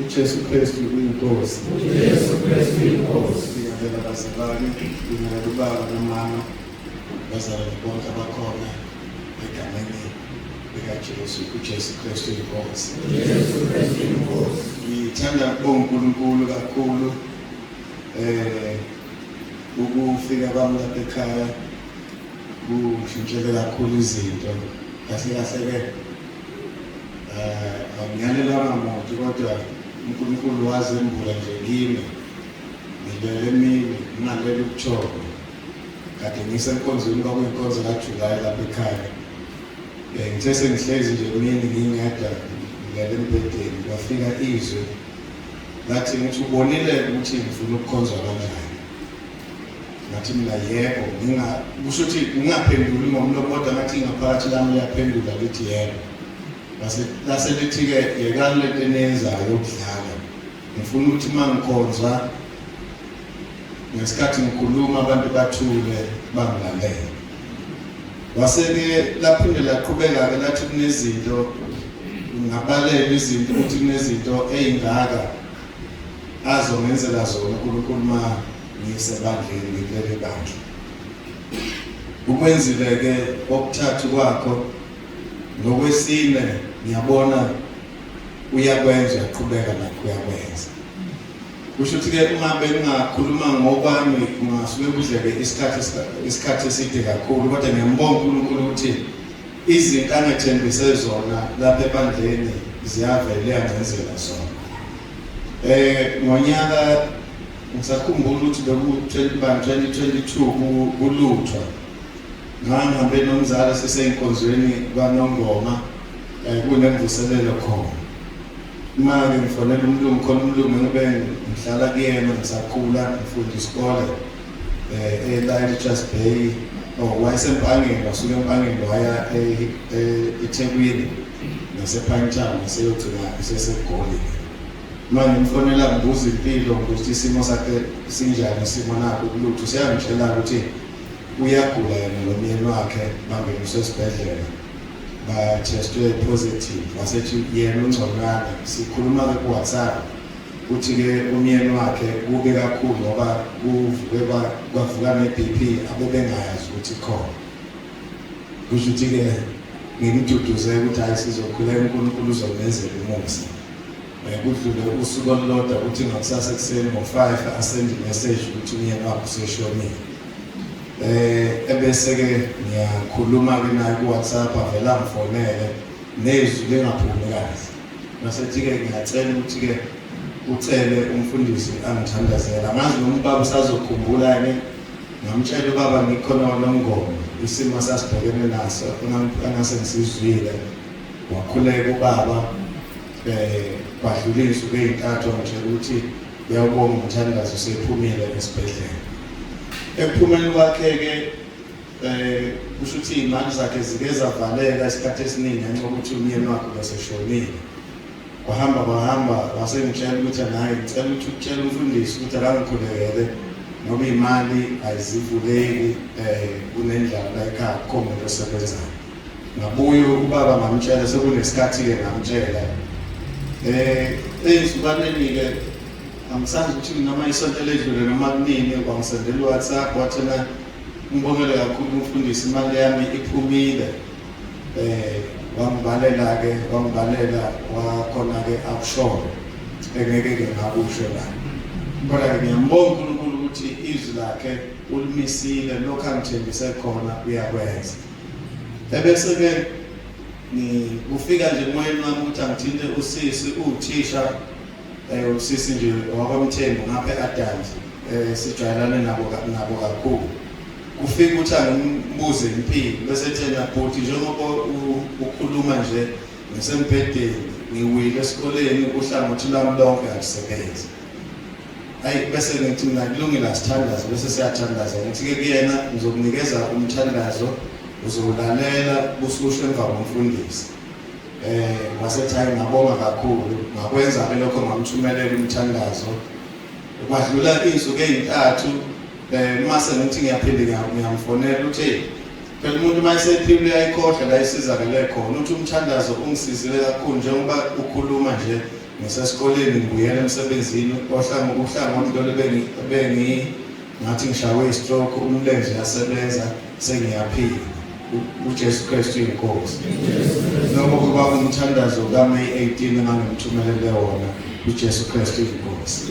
UJesu Kristu uyinkosi. UJesu Kristu uyinkosi. Ngiyabela bazalwane, ngiyabela ubaba nomama, bazalwane bonke abakhona egameni likaJesu, uJesu Kristu uyinkosi. UJesu Kristu uyinkosi. Ngithanda ukubonga uNkulunkulu kakhulu ukufika kwami lapha ekhaya kushintshele kakhulu izinto. Kahle kahle ke angiyalelanga muntu kodwa uNkulunkulu wazembula nje kimi ngilele emini ngingalele ubuthongo kade ngisenkonzweni kwakuyinkonzo kaJulayi lapha ekhaya. Ngithe sengihlezi nje emini ngingedwa ngilele embhedeni kwafika izwi lathi ngithi ubonile ukuthi ngifuna ukukhonzwa kanjani. Ngathi mina yebo, nginga kusho ukuthi ngingaphenduli ngomlomo kodwa ngathi ngaphakathi lami liyaphendula lithi yebo. Lase lase lithi-ke yekani lento eniyenzayo yokudlala. Ngifuna ukuthi uma ngikhonza ngesikhathi ngikhuluma abantu bathule bangilalele. Wase-ke laphinde laqhubeka-ke lathi kunezinto ngabalela izinto ukuthi kunezinto ey'ngaka azongenzela zona uNkulunkulu uma ngisebandleni ngikuleli bandla. Ukwenzile-ke okuthathu kwakho nokwesine ngiyabona uyakwenza uyaqhubeka nakho uyakwenza. Kusho ukuthi-ke uma bengingakhuluma ngokwami kungasuke kudleke isikhathi isikhathi eside kakhulu kodwa ngiyambonga uNkulunkulu ukuthi izinto angethembise zona lapha ebandleni ziyavele uyangenzela zona. Ngonyaka ngisakhumbula ukuthi beku 2022 kuluthwa ngangihambe nomzala siseyinkonzweni kwaNongoma kunemvuselelo khona. Uma-ke ngifonela umlungu khona umlungu engibe ngihlala kuyena ngisakhula ngifunda isikole eLight Richards Bay oh wayeseMpangeni wasuka eMpangeni waya eThekwini nasePinetown naseyogcina eseseGoli. Uma ngimfonela ngibuza impilo ngibuza ukuthi isimo sakhe sinjani isimo nakho kulutho useyangitshela ukuthi uyagula yena lo myeni wakhe bangeniswe esibhedlela bathestwe positive wasethi yena ungconywana sikhuluma-ke ku-WhatsApp uthi-ke umyeni wakhe kubi kakhulu ngoba kuvuke kwavuka ne-BP abebengayazi ukuthi khona. Kusho ukuthi-ke ngimduduze ukuthi hhayi sizokhuleka uNkulunkulu uzomenzela umusa. Kudlule usuku olulodwa ukuthi ngakusasa ekuseni ngo-5 asende imessage ukuthi umyeni wakhe useshonile. Ebese-ke ngiyakhuluma-ke naye ku-WhatsApp avele angifonele nezwi lingaphumi kahle. Ngasethi-ke ngiyacela ukuthi-ke ucele umfundisi angithandazela. Angazi noma ubaba usazokhumbula-ke ngamtshela ubaba ngikhona kwaNongoma isimo sasibhekene naso engase ngisizwile. Wakhuleka ubaba kwadlula iy'nsuku ey'ntathu wangitshela ukuthi uyawubonga umthandazo usephumile esibhedlela. Ekuphumeni kwakhe-ke kusho ukuthi iy'mali zakhe zike zavaleka isikhathi esiningi ngenxa yokuthi umyeni wakhe ubeseshonile. Kwahamba kwahamba wasengitshela ukuthi naye ngicela ukuthi utshele umfundisi ukuthi akangikhulekele ngoba iy'mali ayizivuleki kunendlala la ekhaya akukho muntu osebenzayo. Ngabuye ubaba ngamtshela sekunesikhathi-ke ngamtshela ey'nsukaneni-ke angisazi ukuthi noma isonto eledlule noma kunini wangisendela u-WhatsApp wathena ngibongele kakhulu umfundisi imali yami iphumile wangibalela-ke wangibalela wakhona-ke akushoyo engeke-ke ngakusho la kodwa-ke ngiyambonga uNkulunkulu ukuthi izwi lakhe ulimisile lokhu angithembise khona uyakwenza. Ebese-ke kufika nje emoyeni wami ukuthi angithinte usisi uwuthisha usisi nje wakwaMthembu ngapha e-Adams sijwayelane nabo nabo kakhulu. Kufika ukuthi angimbuze impilo bese ethena bhuti njengoba ukhuluma nje ngisembhedeni ngiwile esikoleni uhlangothi lwami lonke alusebenzi. Ayi bese ngithi mina kulungile asithandaze bese siyathandaza ngithi-ke kuyena ngizokunikeza umthandazo uzowulalela bususho emva komfundisi. Wasethi hayi ngabonga kakhulu ngakwenza-ke lokho ngamthumelela umthandazo. Kwadlula iy'nsuku ey'ntathu mase ngithi ngiyaphinde ngiyamfonela uthi phela umuntu uma esephila uyayikhohlwa la isizakele khona uthi umthandazo ungisizile kakhulu njengoba ukhuluma nje. Ngisesikoleni ngibuyela emsebenzini ohlango uhlangothi lolu bengi ngathi ngishawe i-stroke umlenze uyasebenza sengiyaphila. UJesu Kristu inkosi. Noma kuba umthandazo kaMay 18 engangimthumelele wona uJesu Kristu inkosi.